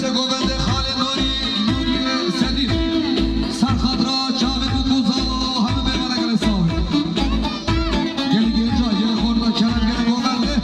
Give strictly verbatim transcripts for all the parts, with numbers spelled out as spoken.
Govendê Xalê Nûrî, Nûrî Sedîq. Serxatra çavê bûk û zava û hemû mêvanek gelek sax bin. Gelî gênca, gelî xorta, kerem, gelî govendê.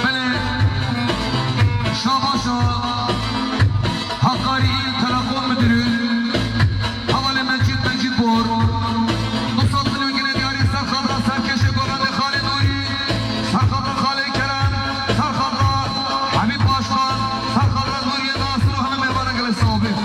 Belê, şabaşa Hakkari İl Telefon Müdürü, Hevalê Mecîd Mecîdbor, du sed milyon gine diyarî serxadra serkêşê govendê Xalê Nûrî, serxadra Xalê Kerem, serxadra Habîb Başkan, serxadra Nûriyê Nasir û hemî mêvanek gelek sax bin.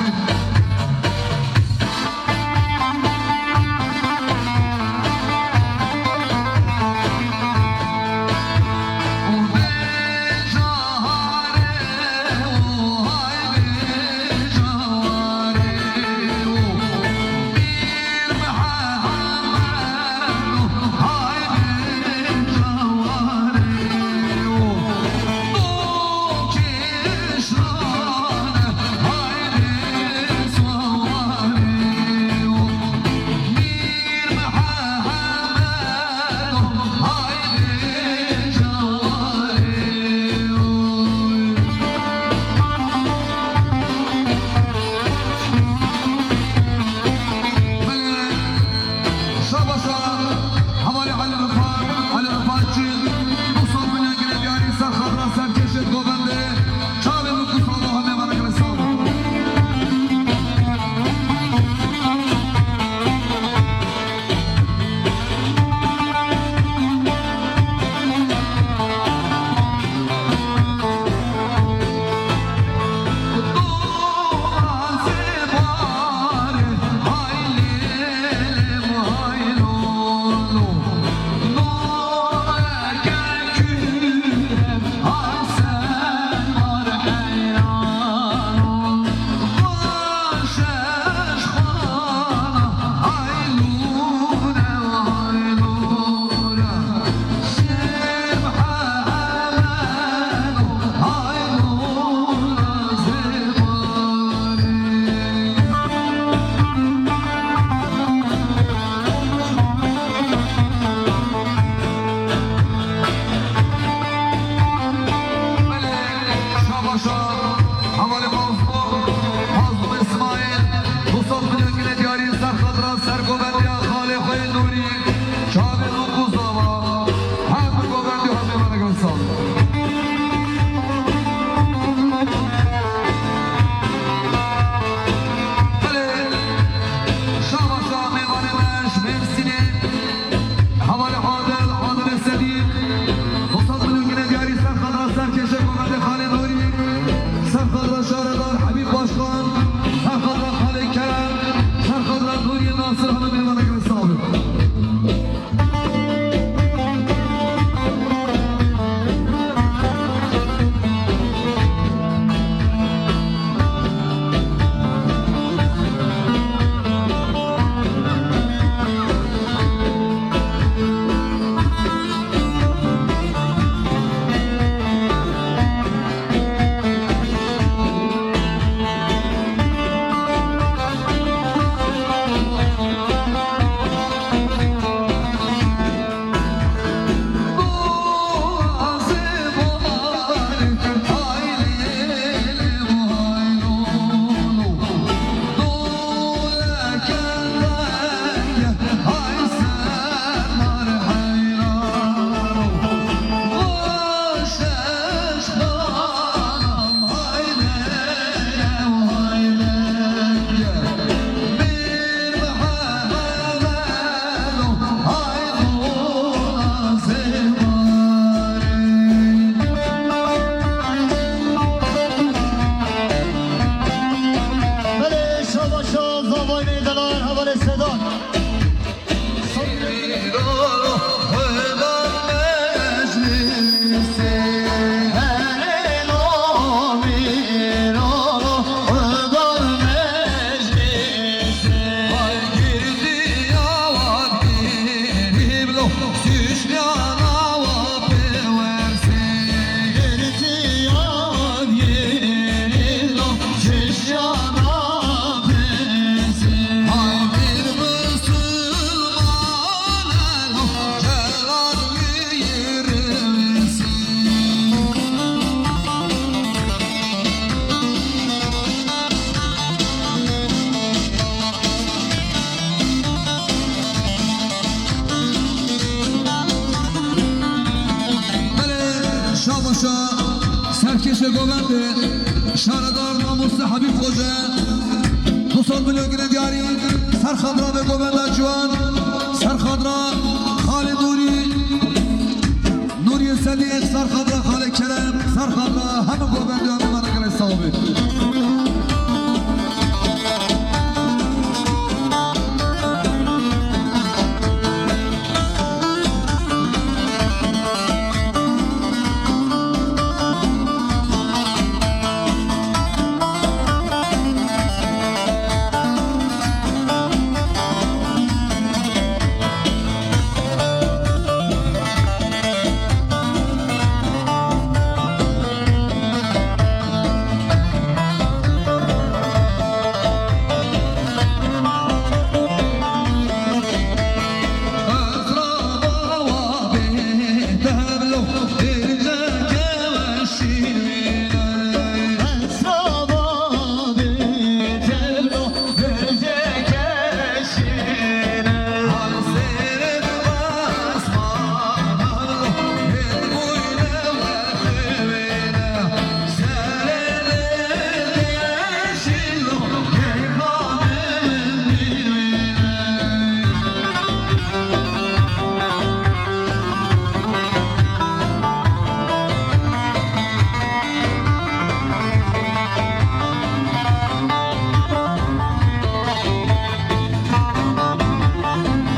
Şabaşa, hevalê Elî Rifat, Elî Rifat Çil, du sed milyon gine diyarî serxadra serkêşê govendê, çavê min ku salo hemê vana gelek sax bin. Şabaşa, hevalê Mazlûm, Mazlûm Îsmaîl, du sed milyon gine diyarî serxadra sergovendiya xalê xwe yê Nûrî, çavê min ku zava, hem bi govendî hem mêvanek gelek sax bin. Belê, şabaşa mêvanê me ji Mêrsînê, hevalê Adil, Adilê Sedîq, du sed milyon gine diyarî serxadra serkêşê govendê xalê Nûrî, serxadra şaredar Habîb Başkan, serxadra xalê Kerem, serxadra Nûriyê Nasir, hemî mêvanek gelek sax bin. Govendê şaredar mamoste Habîb Xoce, du sed milyon gine diyarî, ser xadra vê govenda ciwan, ser xadra Xalê Nûrî, Nûriyê Sedîq, ser xadra Xalê Kerem, ser xadra hemû govendê, hemû mane gelek sax bê.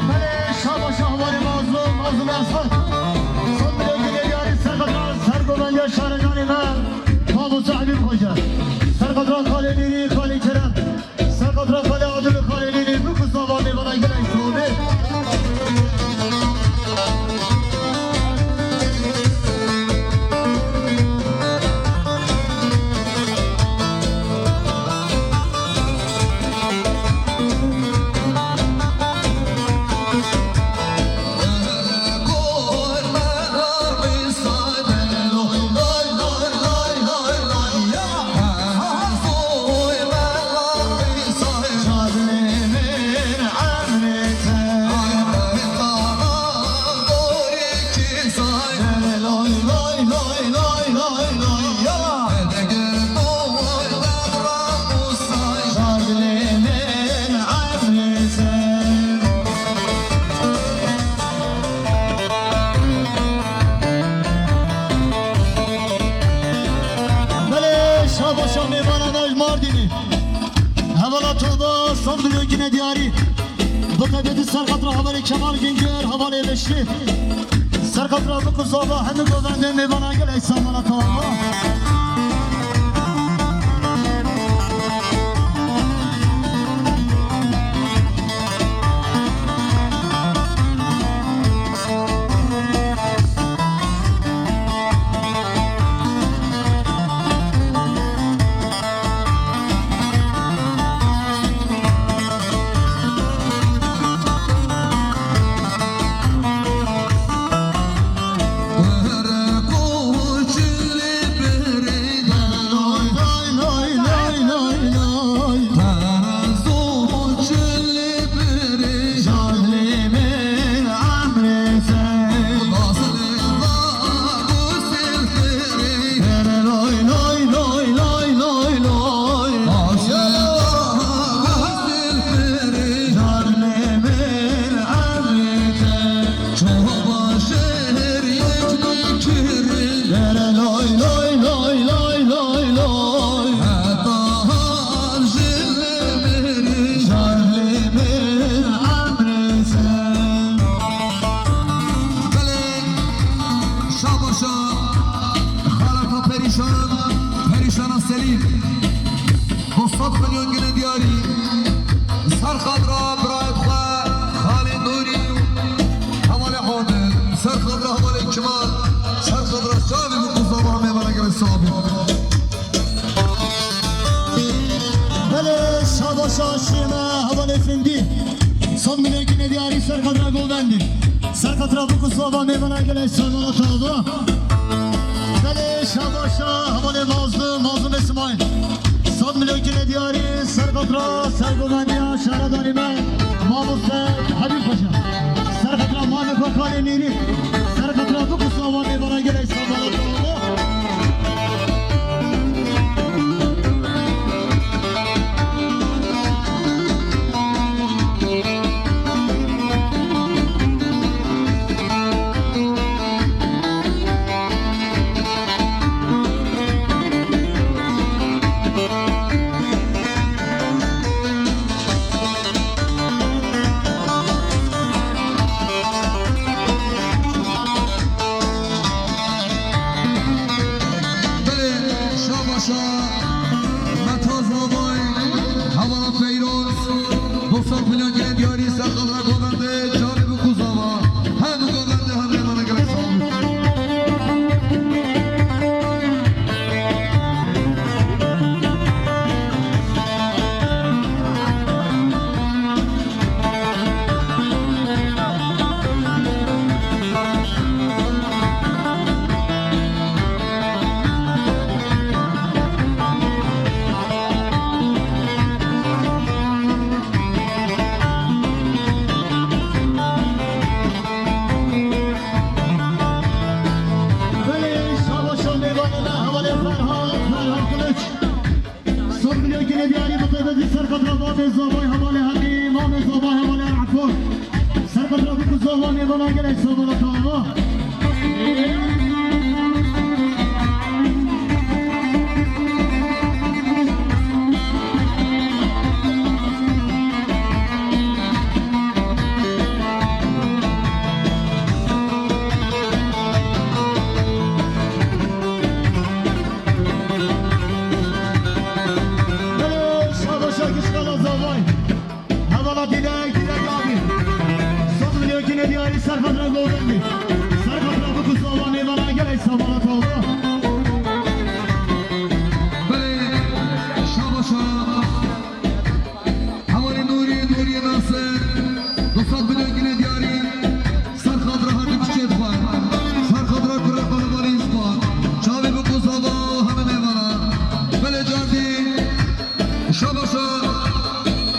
Belê, şabaş, şabaş, mazlum, mazlum Esad. Sed milyon gine diyarî, ser xetra, ser govendiya şaredarê me, Mamoste Habîb Xoce. Ser xetra Xalê Nûrî, Xalê Kerem. Ser xetra Xalê Adil û Xalê Nînî, biku zava mêvana gelek sax bê. Belê, şabaşa mêvana me ji Mardînê. Hevala Toba, sed milyon gine diyarî. Bi taybetî ser xatira hevalê Kemal Gingir, hevalê Beşîr. Ser xatira biku zava hemî govendê mêvana gelek sax, mala tawa. Belê, şabaşa, xaleta Perîşan, Perîşana Selîm. Du sed milyon gine diyarî. Ser xatira birayê xwe, Xalê Nûrî, hevalê Adil, ser xatira hevalê Kemal, ser xatira çavê min ku zava mêvana gelek sax bî. Belê, şabaşa şîme hevalê Findî. Sed milyon gine diyarî ser xatira govendî. Ser xatira biku zava mêvana gelek sax, mala tawa. Belê, şabaşa hevalê Mazlum, Mazlum Îsmaîl. Sed milyon gine diyarî ser xatira sergovendiya şaredarê me, Mamoste Habîb Paşa. Ser xatira malê xwe Xalê Nînî. Ser xatira biku zava mêvana gelek sax, mala tawa. Belê, şabaşa, Meta Zavay, hevala Feyroz, dostlar, milyon gene diyarî, serxadra govende, çavê bi ku zava, hem govende hem êvana gelek sağ olun. Belê, şabaşa mêvanê me, hevalê Ferhat, Ferhat Kılıç. Sed milyon gine diyarî bi taybetî serqedra babê zavay hevalê Heqî, mamê zavay hevalê Erfan. Serqedra biku zava mêvana gelek sabala tava. Belê, şabaşa kişkala zavay. Hevala Dilek, Dilek abi. Sed milyon gine diyarî serqedra govendî. Serqedra biku zava mêvana gelek sabala tava. Belê, şabaşa. Hevalê Nûrî, Nûrî Nasir, du sed milyon gine diyarî, serqedra her du piçê xwe, serqedra kurê xwe hevalê Îsmat, çavê biku zava û hemî mêvana. Belê cardî, şabaşa,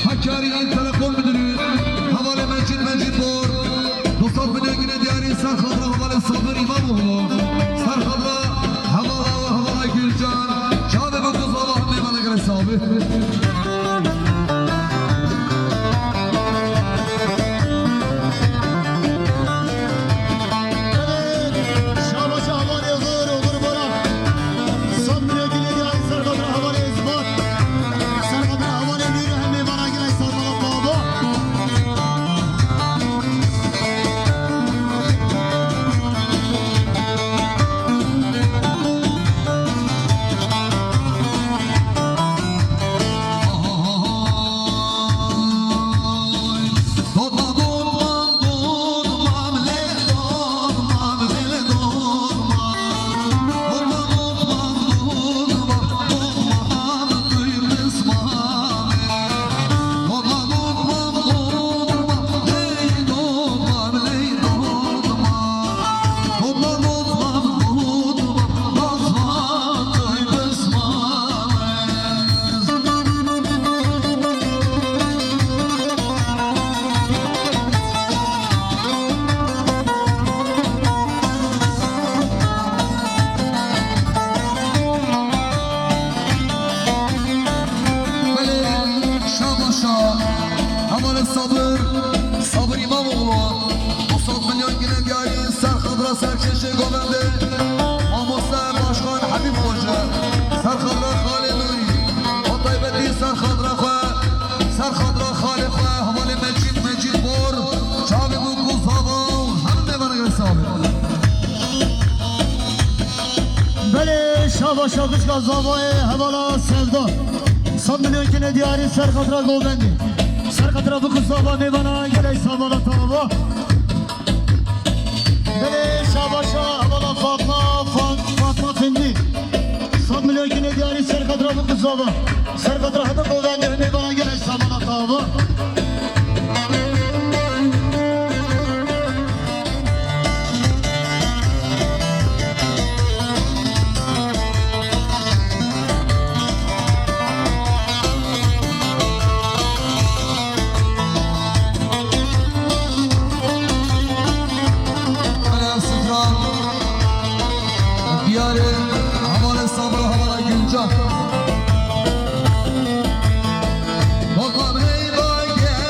Hakkari El Telekom Müdürü, hevalê Mecid, Mecid Bor, du sed milyon gine diyarî, serqedra hevalê Sabir İmamoğlu, serqedra hevala we hevala Gülcan, çavê biku zava hemî mêvana gelek sağ olun. Şabaşa hevalê Ogur, Ogur Bora. Sed milyon gine diyarî serqedra hevalê Îsmat. Serqedra hevalê Nûrî hemî mêvana gelek sabala baba. Belê, şabaşa, hevalê Sabir, Sabir İmamoğlu, du sed milyon gine diyarî, serqedra serkeşê govendê, mamoste başkan Habîb Xoce, serqedra xalê Nûrî, bi taybetî serqedra xwe, serqedra xalê xwe, hevalê Mecîd, Mecîd Bor, çavê biku zava û hemî mêvana gelek sağ olun. Belê, şabaşa xişka zavayê hevala Sevda. Sed milyon gine diyarî serqedra govendî. Serqedra biku zava mêvana gelek sabala tava. Belê, şabaşa hevala Fatma, Fat-, Fatma Findî. Sed milyon gine diyarî serqedra biku zava. Serqedra hebe govendî mêvana gelek sabala tava. Diyarê hevalê Sabir, hevala Gülcan. Bakan heyva gel.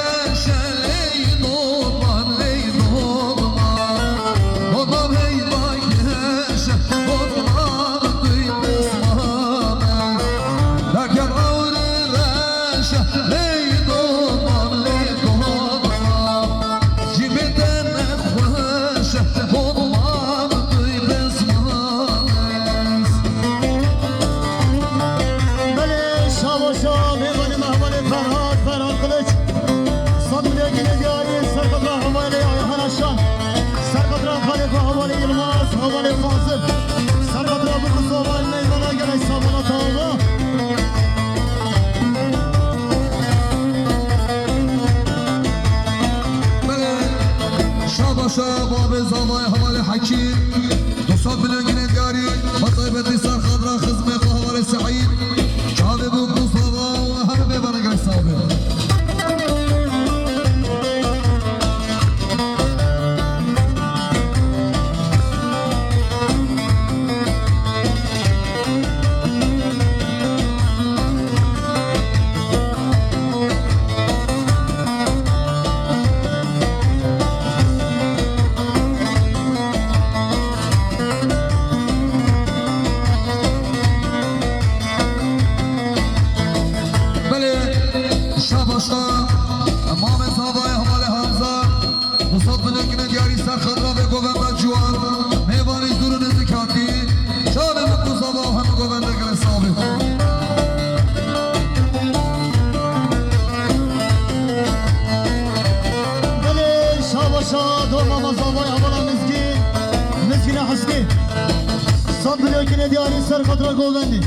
Diyarî ser xatra govendî.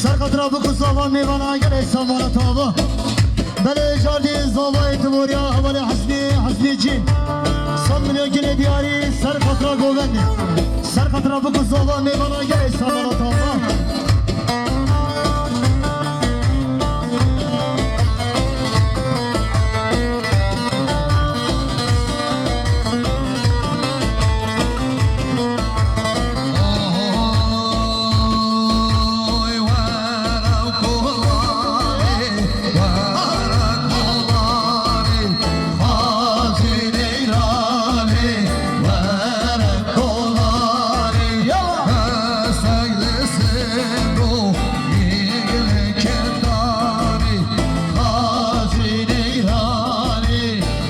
Ser xatra biku zava mêvana gelê samana tava. Belê jardî zavayê Timorya hevalê Hesnî, Hesnî Cîn. Sed milyon kinê diyarî ser xatra govendî. Ser xatra biku zava mêvana gelê samana tava.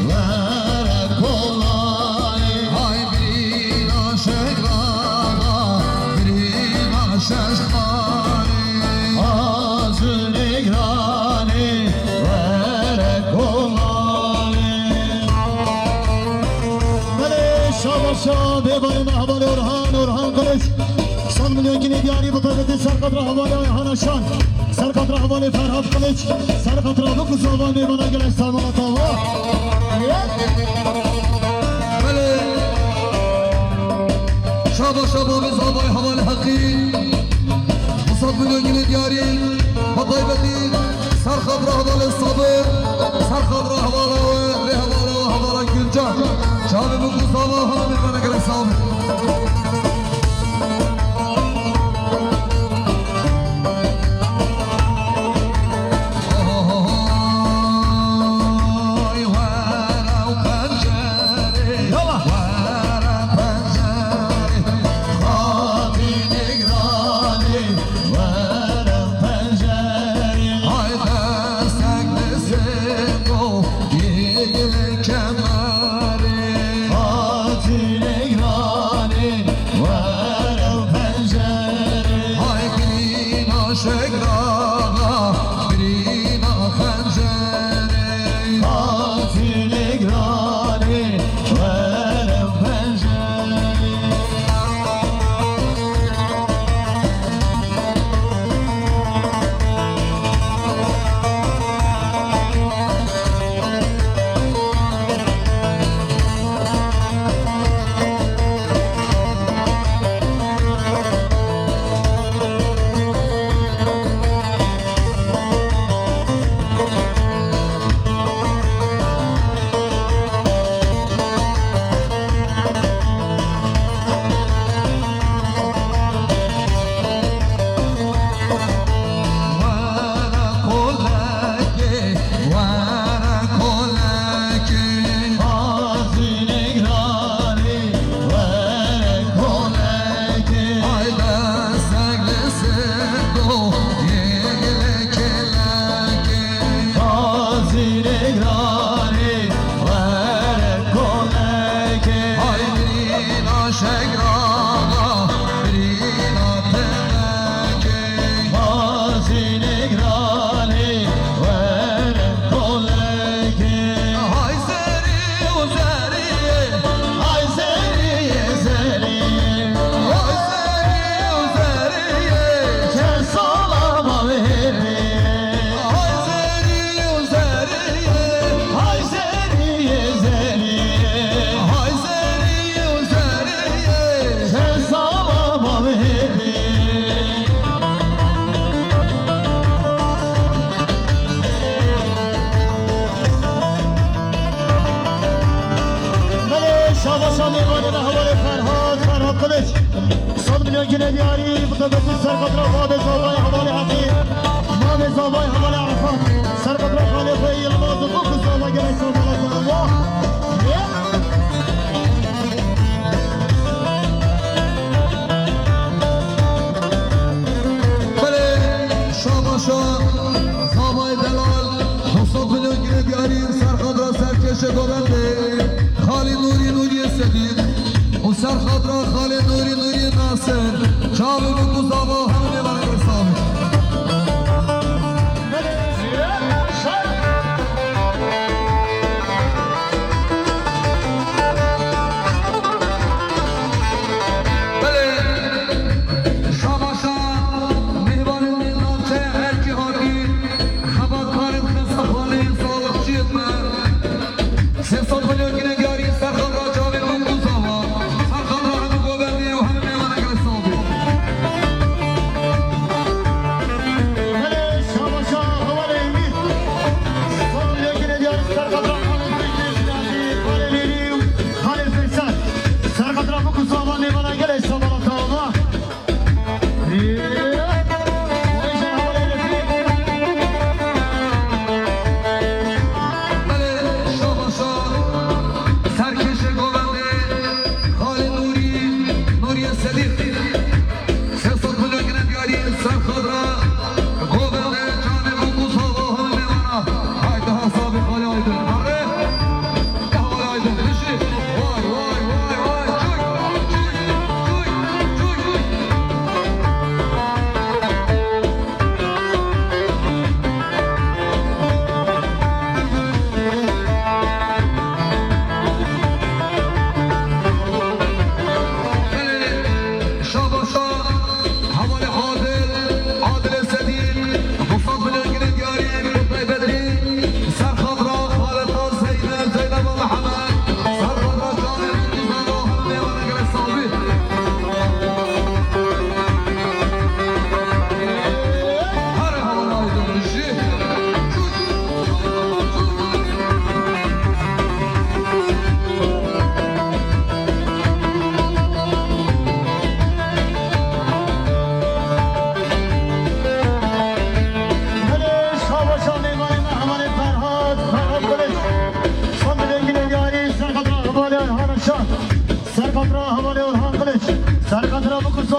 Were kolanê. Hay birîna şegrana, birîna şeşxanê. Hacı Negranê, were kolanê. Belê, şabaşa, bêbarê me hevalê Orhan, Orhan Kılıç. Sed milyon kinê diyarî bi taybetî ser xatra hevalê Ayhan Aşan. Ser xatra hevalê Ferhat Kılıç. Ser xatra biku zava mêvana gelek samana tava. Belê. Şaba şaba bi zavay hevalê Heqî. Bi sed milyon kinê diyarî. Bi taybetî ser xatra hevalê Sabir. Ser xatra hevala we, rê hevala we, hevala Gülcan. Çavê biku zava hana mêvana gelek samana. Were pencerê. Hay birîna şegrana, birîna xencerê. Hacı Negranê, were pencerê. Were kolekê, were kolekê. Hacı Negranê, were kolekê. Ay destek li ser do, yê gelekê lekê. Hacı Negranê, were kolekê. Ay birîna şegrana, birîna tenekê. Hacı Negranê, were kolekê. Hay zerî û zeriyê. Hay zeriyê, zeriyê. Hay zerî û zeriyê. Çend sala ma vêrê. Hay zerî û zeriyê. Hay zeriyê, zeriyê. Hay zerî û zeriyê. Çend sala ma vêrê. Belê, şabaşa mêvanê me hevalê Ferhat, Ferhat Kılıç. Sed milyon kinê diyarî, bi taybetî ser xatra babê zavayê hevalê Heqî, mamê zavayê hevalê Arefat. Ser xatra xalê xwe Yilmaz û biku zava gelek samana tava. Belê, şabaşa, zavayê delal, du sed milyon kinê diyarî, ser xatra serkêşê govendê, Xalê Nûrî Nûriyê Sedîq û ser xatra Xalê Nûrî Nûriyê Nasir, çavê biku zava hemû mêvanê gelek sax bî. Belê, şabaş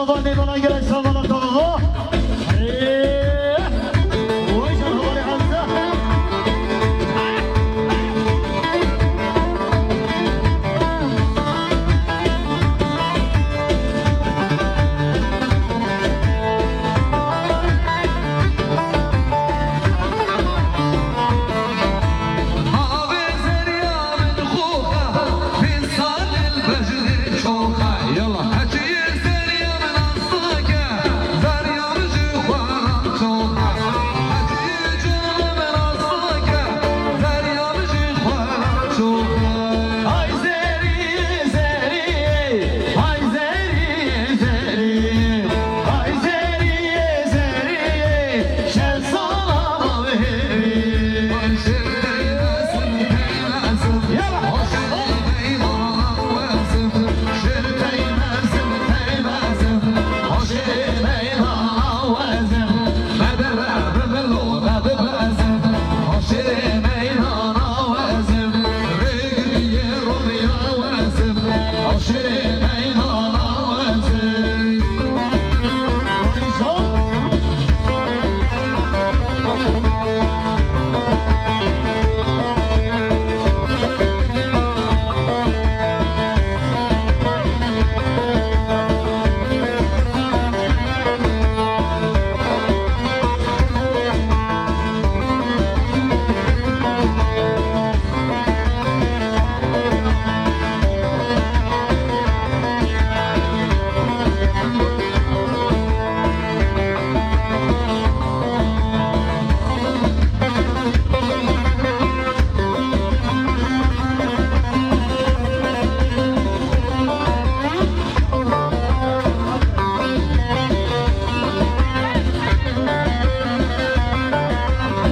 Van mêvanan gelek sağ ol, Allah razı olsun. Hey! Vay canına, vay Hamza.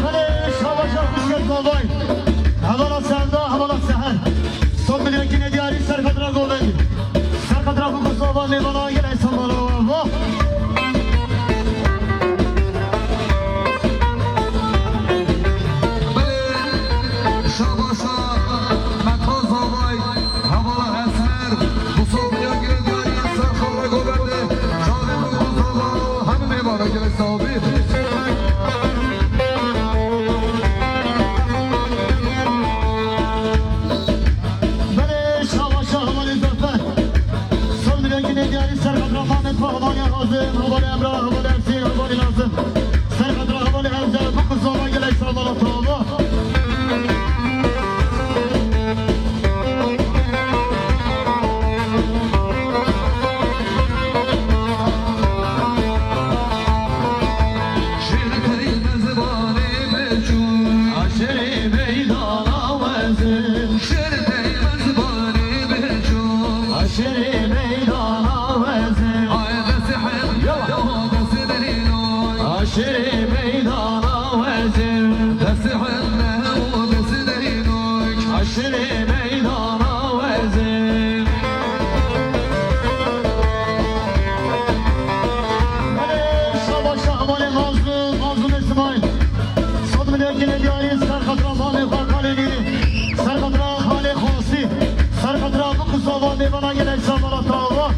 Belê, şabaş, alkış geldi, kolay. Hevala Sevda, hevala Seher. Son milyonkî nediyarî serxedra govendî. Serxedra bû ku sava mêvana gelek sambala wa. Belê, şabaşa, Meta Zavay, hevala Esmer, Musa Beyagir diyarî serxedra govendî. Çavê bû ku sava hemî mêvana gelek sava bî. Belê, şabaşa hevalê Zafer. Sol milyonkinê diyarî serxedra Mamed ve hevalê Hazim, hevalê Emrah, hevalê Ersin, hevalê Nazim. Serxedra hevalê Hevze, bu kız zava gelek sağ ol, Allah. Şêrê meydana wezin. Şêrê meydana wezin. Ay destê hel, ya destê derînoy. Şêrê meydana wezin. Destê hel, ya destê derînoy. Şêrê meydana wezin. Belê, şabaş, şabaş, Mazlum, Mazlum İsmail. Sed milyon gelek diyarî, serxedra Mamê Xakalê Nîrî, serxedra Xalê Xosî, serxedra Bikuzava, mêvana gelek sambala tava.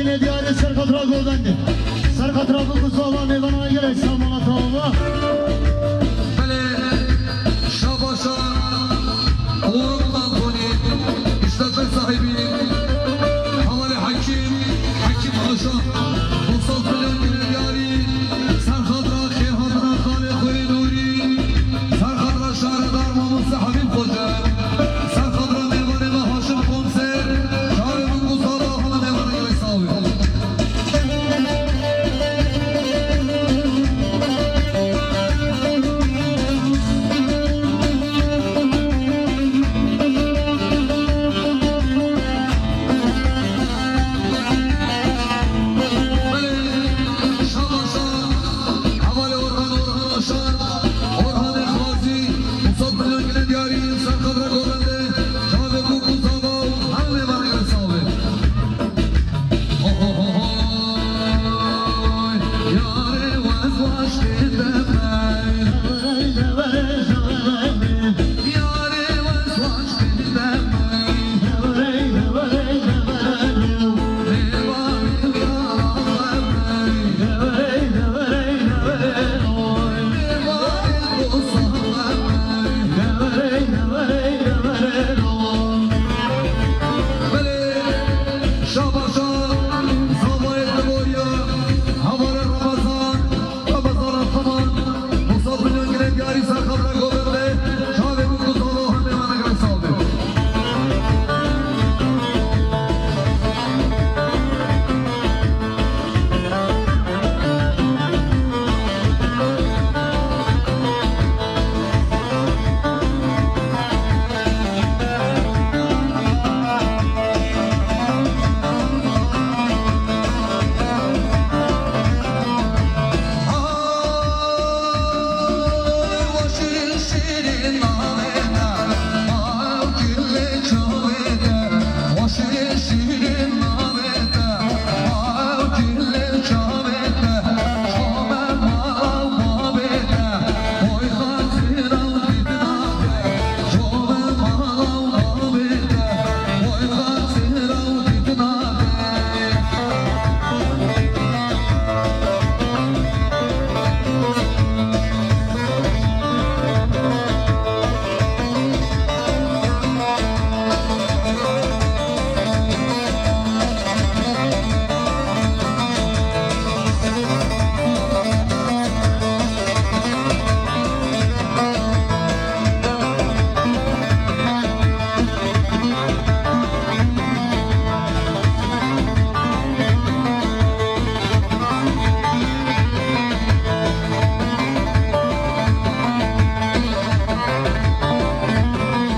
Diyarê Serxatra Govendê. Serxatra Bikû Sava, mêvana gelek samana tava. Belê, şabaşa Orhun Antonî, îşletme sahibî, hevalê Hekîm, Hekîm Paşa, doksan milyon gine diyarî, Serxatra xêrhatina xalê xwe yê Nûrî, Serxatra şaredar mamoste Habîb Xoce. Serxatra mêvanê me Haşim Komiser, çavê min ku sava hana mêvanê gelek sawê. Belê, şabaşa, hevalê Orhan, Orhan Aşar, Orhanê Xwazî, Musab Milyon gine diyarî, Serxatra Govendê, çavê ku ku sava û her mêvanê gelek sawê. Belê, şabaşa, zavayê Liboriya, hevalê Ramazan, Ramazan Ataman, Musab Milyon gine diyarî Serxatra Govendê, çavê ku ku sava hemê wana gere sawê.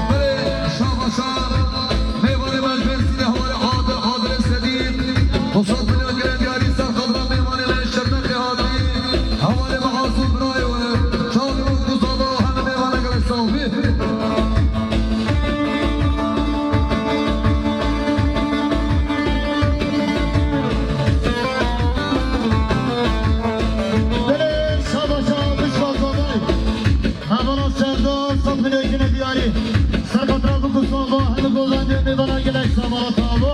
Belê, şabaşa, mêvanê me ji Mêrsînê, hevalê Adil, Adilê Sedî, Musab Milyon gine diyarî Serxatra, mêvanê me ji Şirnexê hatî, hevalê me Asûm birayê we, çavê we ku sava û hemî mêvana gelek sawê. Belê, şabaşa, bişka zavay. Hevala Serdar, sed milyon gine diyarî. Serxatra Bikû sava, hemî govendê mêvana gelek sava tava.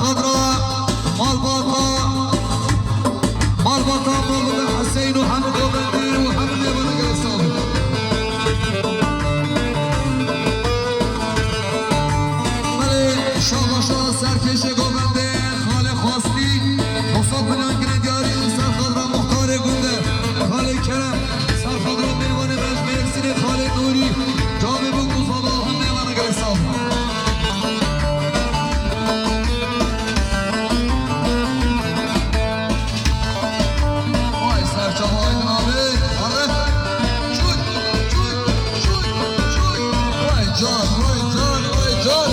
Xadra, malbata, malbata, malbata Hüseyin û hemû govendê û hemû mêvanê gelek sağ olun. Belê, şabaşa serkêşê govendê, xalê xwastî, hosat milyon gine diyarî û serxadra muxtarê gund e, xalê Kerem. Serxadra mêvanê me ji Mêrsînê xalê Nûrî, çavê bûk û zava hemû mêvana gelek sağ olun. Vay serçava Aydın abi. Arre. Çut, çut, çut, çut. Vay can, vay can, vay can.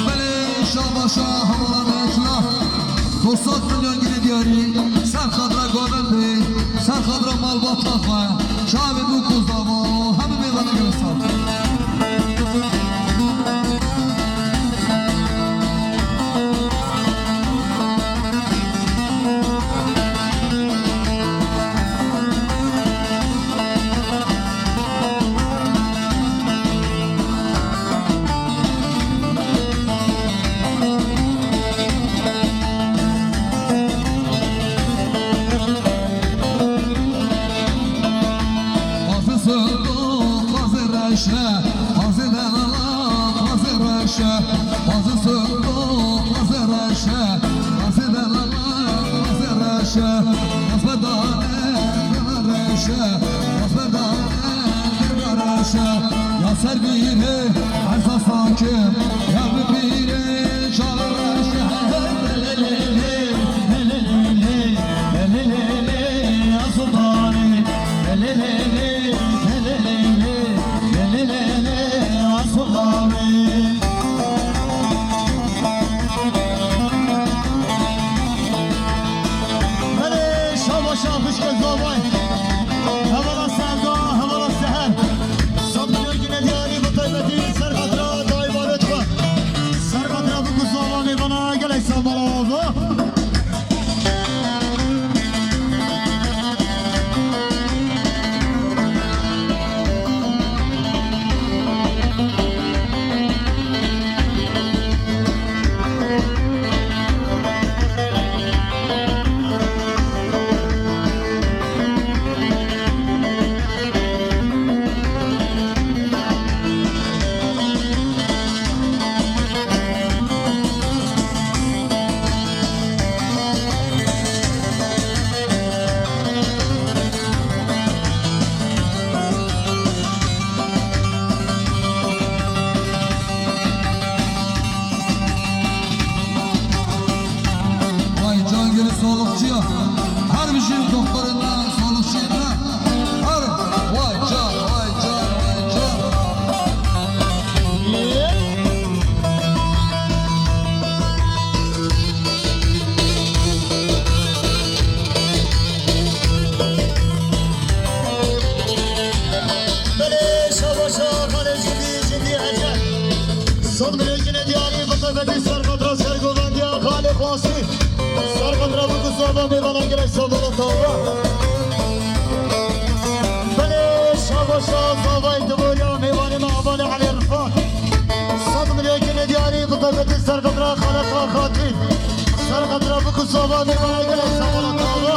Belê şabaşa hemû me tila. Hosat milyon gine diyarî, ser xadra govendê, ser xadra malbata xwe, çavê bûk û zava, hemû mêvanê gelek sağ. Qazî Sendo, qazî reşe, qazî delala, qazî reşe, qazî Sendo, qazî reşe, qazî delala, qazî reşe, qazî dane, qazî reşe, qazî dane, qazî reşe, ya ser bîrê, her sakin, ya bi bîrê, çalı reşe, hele hele hele hele hele hele hele hele, ya sultanê. Lê, lê, lê, lê, lê, lê, lê, lê, lê, lê, lê, lê, lê, a Sultanê. Belê, şabaşa xwişkê zavay. Hevala serda, hevala seher. Sed milyon gine diyarî bi taybetî ser xatira dayvanê xwe. Ser xatira bûk û zava mêvana gelek sağ bala ava. Vay Cangirî sağlıkçıya. Her bir şey doktoruna, sağlıkçıya. Her vay can, vay can, vay can. Belê şabaşa xalê jindî, jindî ecel. Sed milyon gine diyarî bi taybetî ser xatra ser govendiya xalê xwasî. Ser xatra bûk û zava mêvanan gelek sağ bala tava. Belê şabaşa zavay divoriya mêvanê me hevalê Elî Rifat. Sed milyon gine diyarî bi taybetî ser xatra xalet xatî. Ser xatra bûk û zava mêvana gelek sağ bala tava.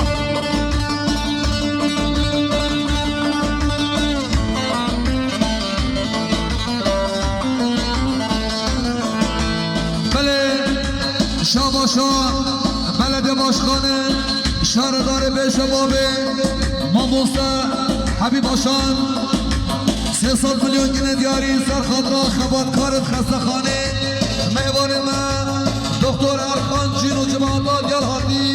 Belê şabaşa belediye başkanı, şaredarê bêşebabê, mamoste Habîb Aşan, Sed milyon gine diyarî ser xatira xebatkarên xestexanê, mêvanê me Doktor Erkan Cîn û cemaeta gel hatî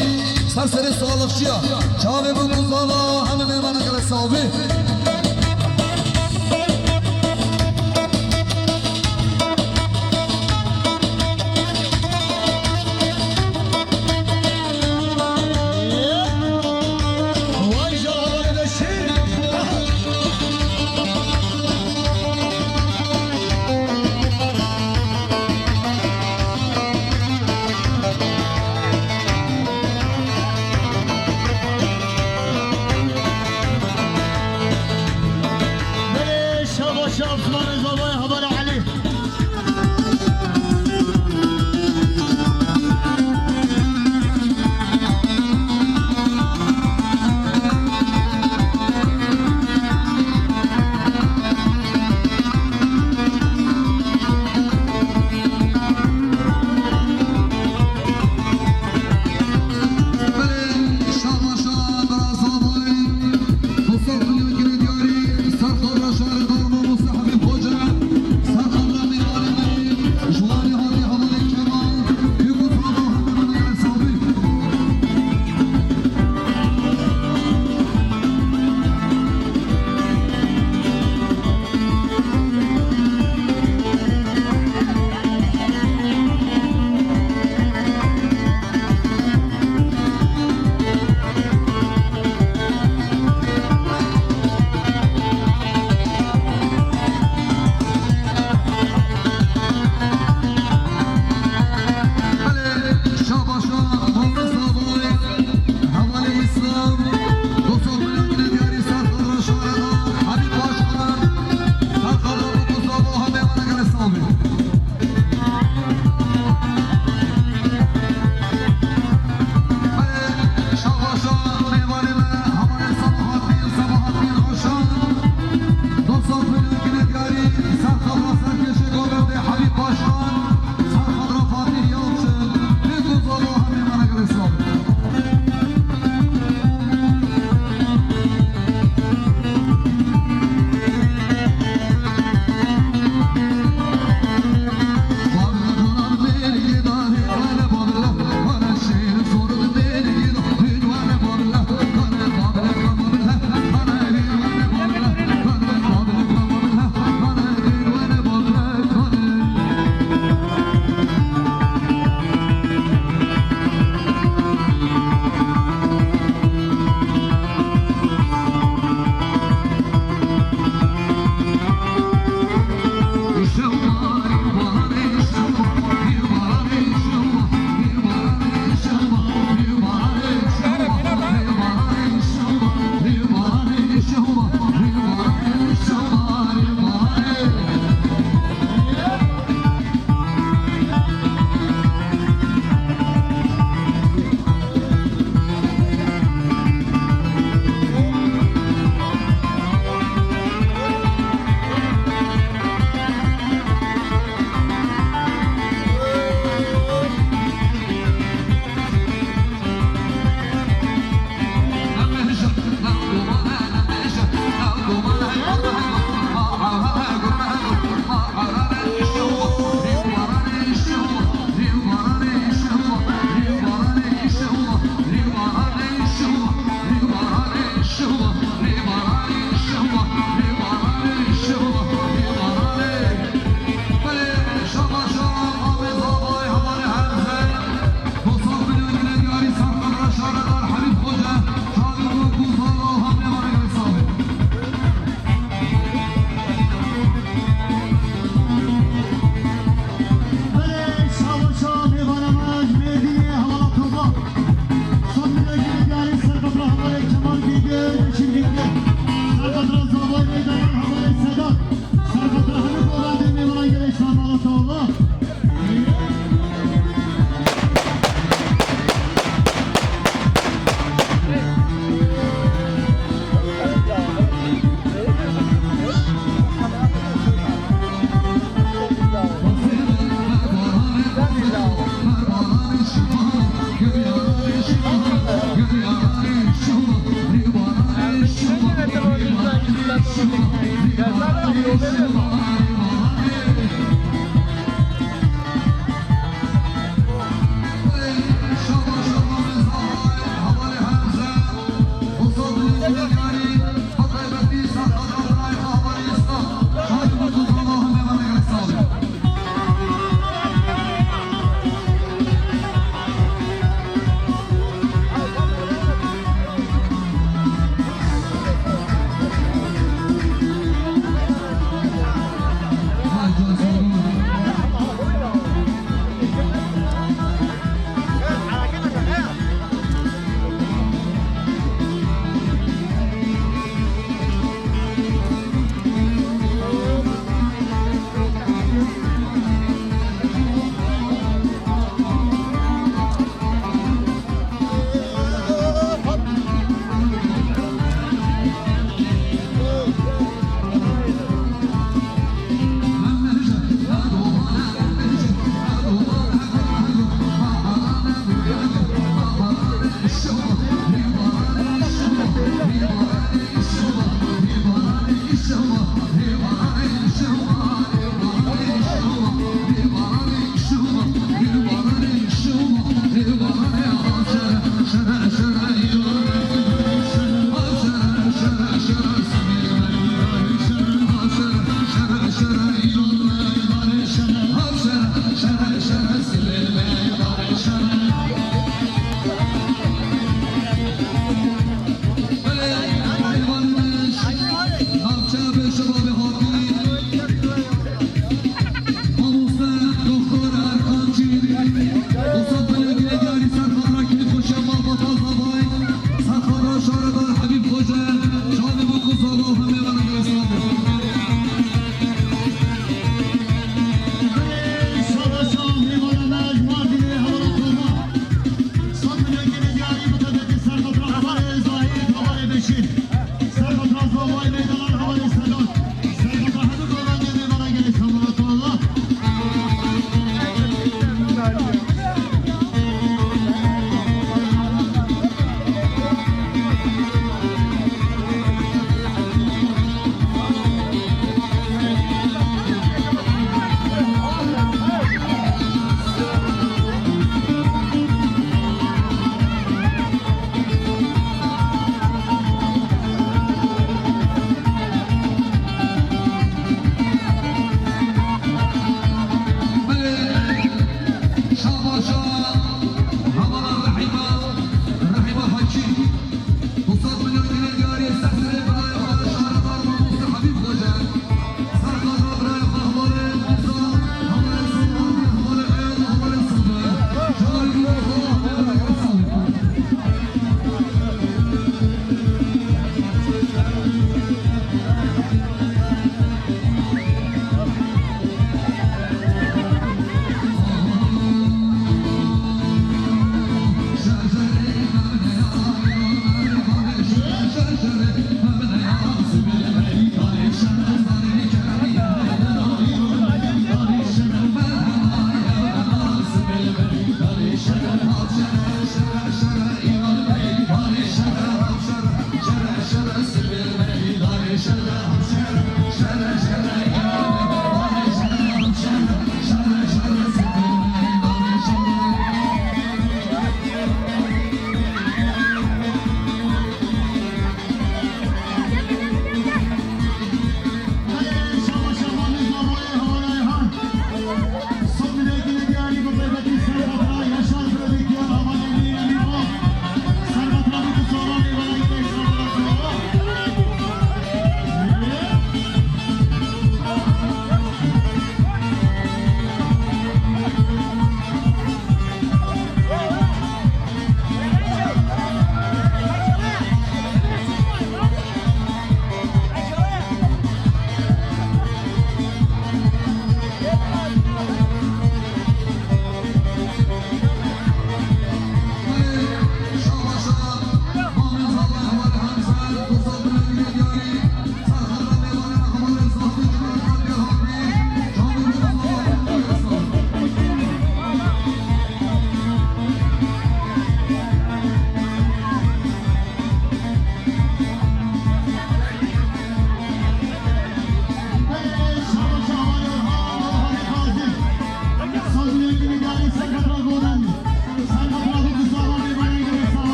ser serê sağlıkçiya çavê min kuzana hemî mêvana gelek sağ bî.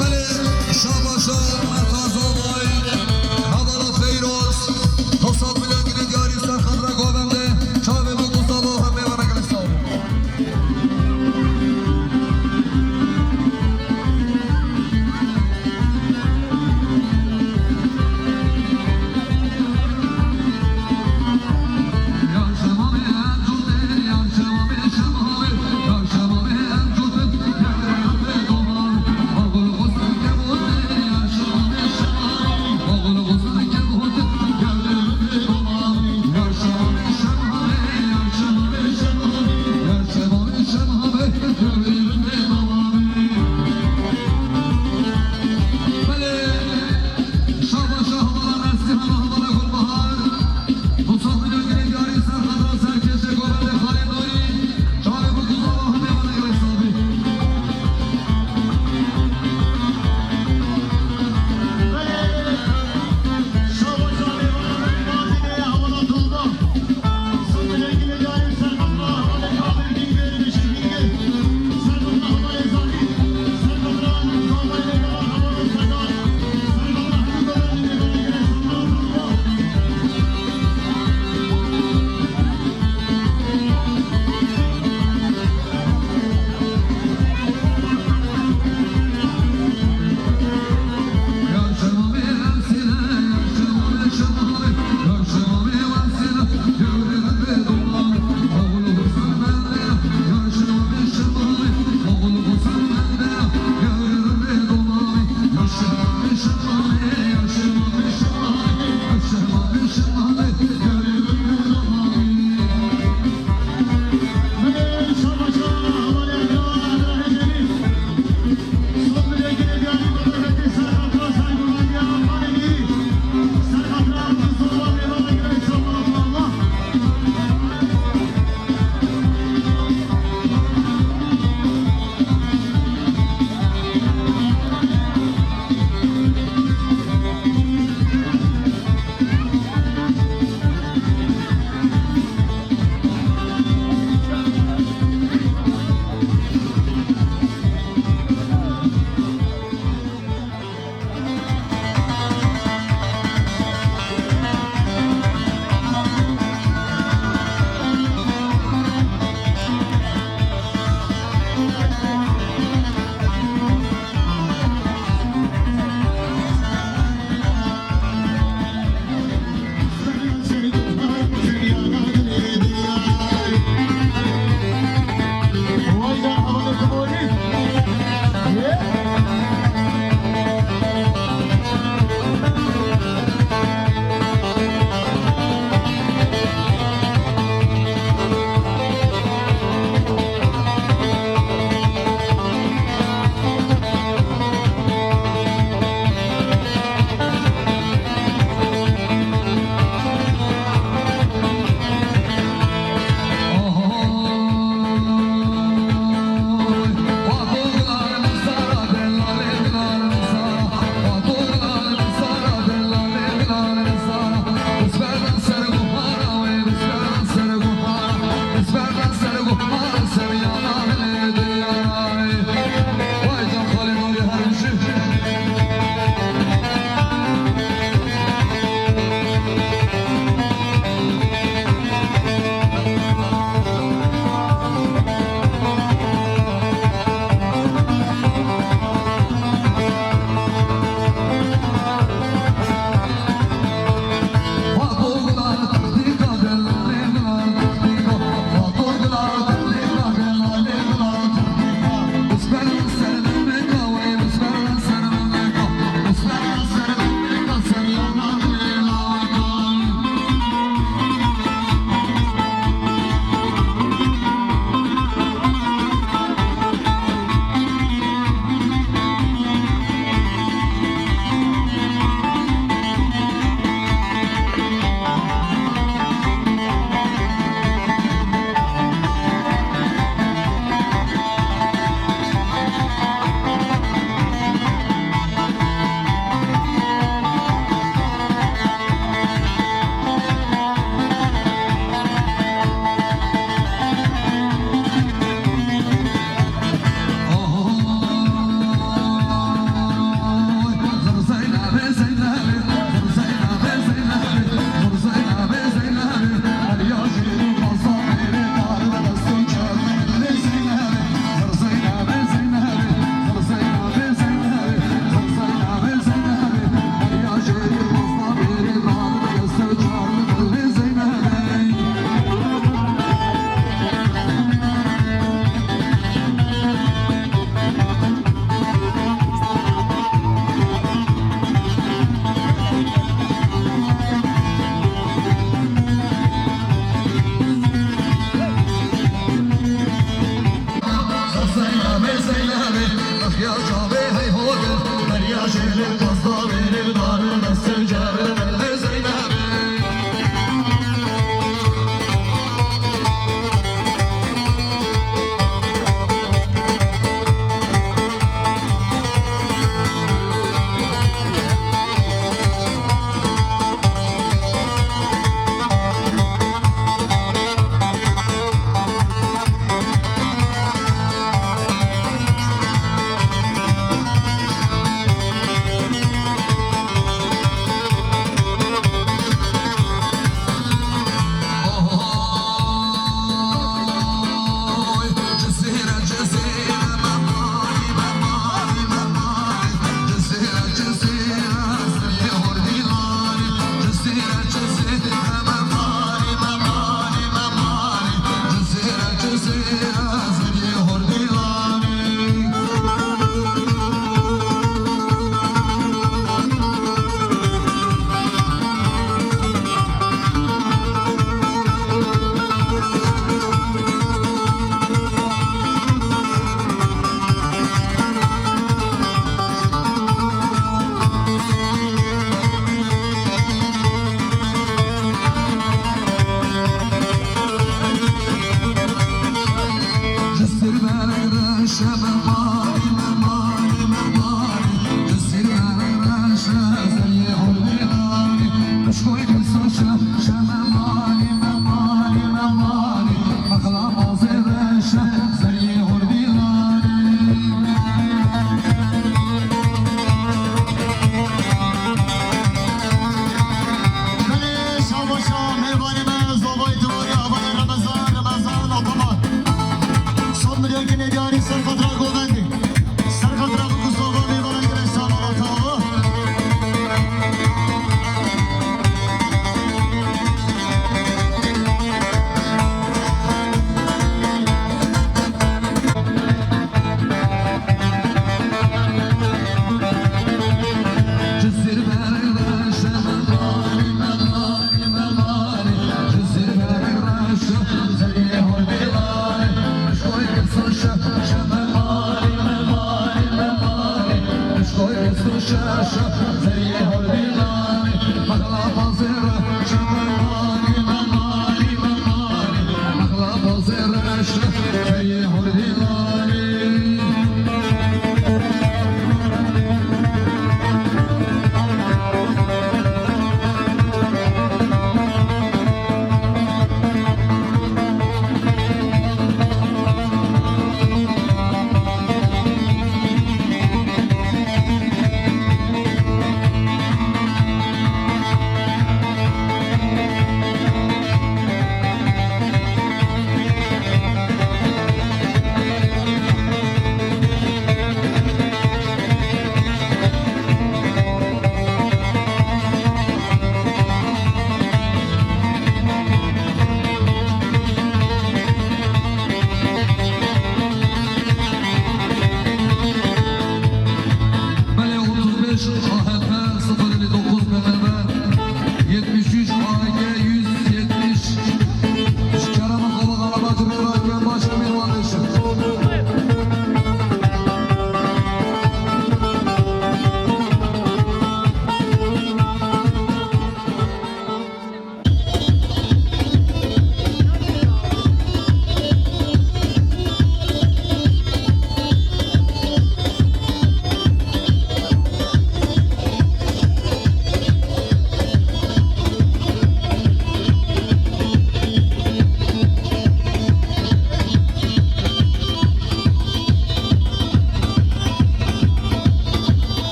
Belê, şabaşa me taza vay, hevala xeyra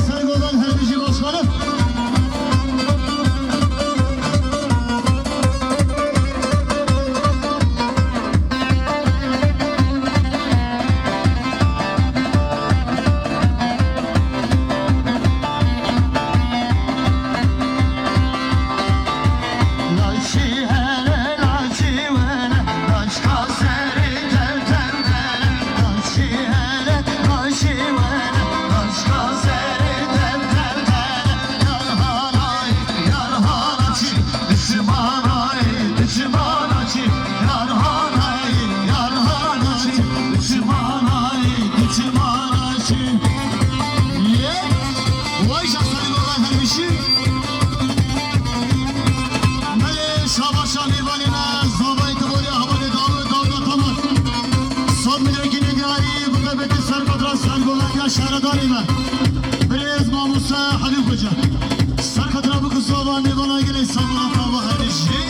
Sergodan Herbiji Başkanı. Yê, vay şahsarî gola hermişî. Belê şabaşa mêvanê me, zavayê Tiborê, hevalê Dawid, Dawida Tamer. Sed milyon kî nêdî arî, bi qebetê ser qedra ser gola ya şaredarê me. Birêz mamoste Helîm Xoca. Ser qedra bikû zava mêvana gelê Samura Tava hermişî.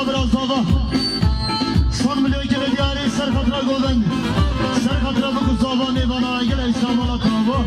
Bira Zava. Son milyon gelê diyarî ser xatira Govind. Ser xatira biku Zava mêvana gelê Îstanbula tava.